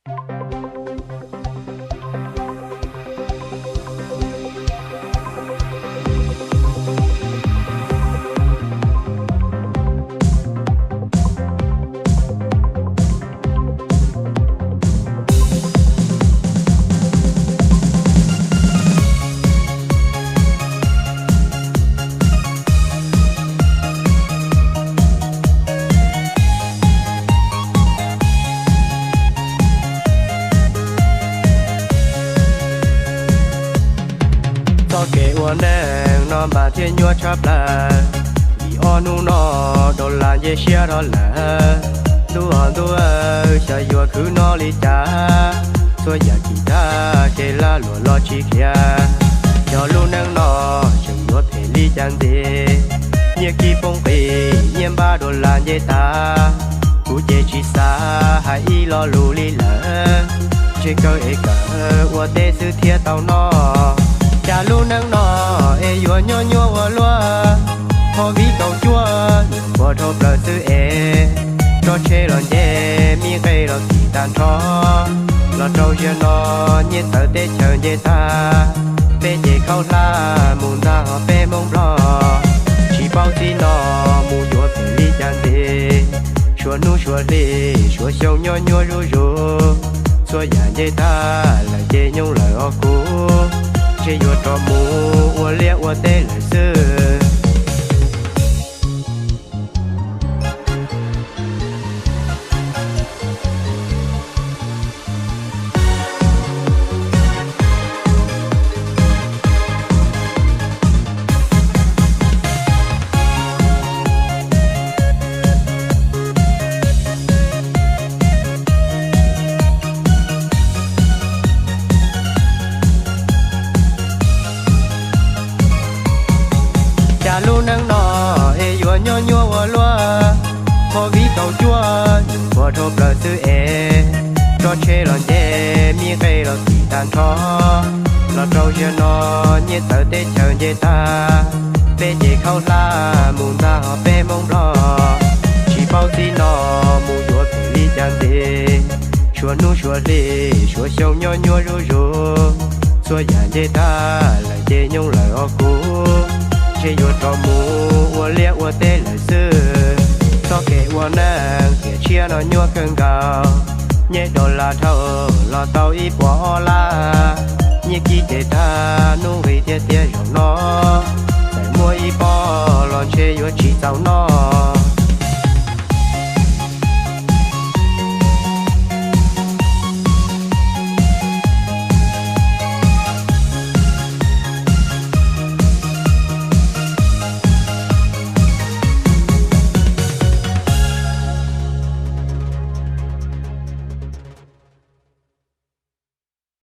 Txoj kev ua neej no mas thiaj nyuaj tshaj plaws, vim ob hnub no dollar nce siab dhau lawm. Ntuj aw ntuj aw, xyov yuav khwv noj li cas, txhua yam tsis tag kev lag luam los tsis khiav. Xyov lub neej no tseem yuav phem li cas ntxiv, nyiaj kib poob qis nyiaj npab dollar nce tag. Kuv ces tsis xav hais ib lo lus li lawm, ntshe kawg es kawg ua teb xwb thiaj tau noj. Cas lub neej no es yuav nyuaj nyuaj ua luaj, ho viv kaum cuaj nyuam qhuav dhau plaws xwb es, tso tseg los nce, me nqe los kis tag nrho. Los rau zaum no nyiaj tawv teb chaws nce tag, peb ces khaub hlab mus ntag ho peb Hmoob Nplog, tsis paub txij no mus yuav phem li cas ntxiv. Suav hnub suav hli suav xyoo nyob nyuaj zuj zus, txhua yam nce tag lawm ces nyooj lawm os kuv, ntshe yuav rov mus ua liaj ua teb lawm xwb. Cas lub neej no es yuav nyuaj nyuaj ua luaj, ho viv kaum cuaj nyuam qhuav dhau plaws xwb es, tso tseg los nce, me nqe los kis tag nrho. Los rau zaum no nyiaj tawv teb chaws nce tag, peb ces khaub hlab mus ntag ho peb Hmoob Nplog, tsis paub txij no mus yuav phem li cas ntxiv. Suav hnub suav hli suav xyoo nyob nyuaj zuj zus, txhua yam nce tag lawm ces nyooj lawm os kuv, ntshe yuav rov mus ua liaj ua teb lawm xwb. Txoj kev ua neej tiam tshiab no nyuaj kawg nkaus, nyiaj dollar dhau los tau ib puas ob lab, nyiaj kib ces tag hnub nqis tiag tiag zaum no, txawm muaj ib pob los ntshe yuav tsis txaus noj.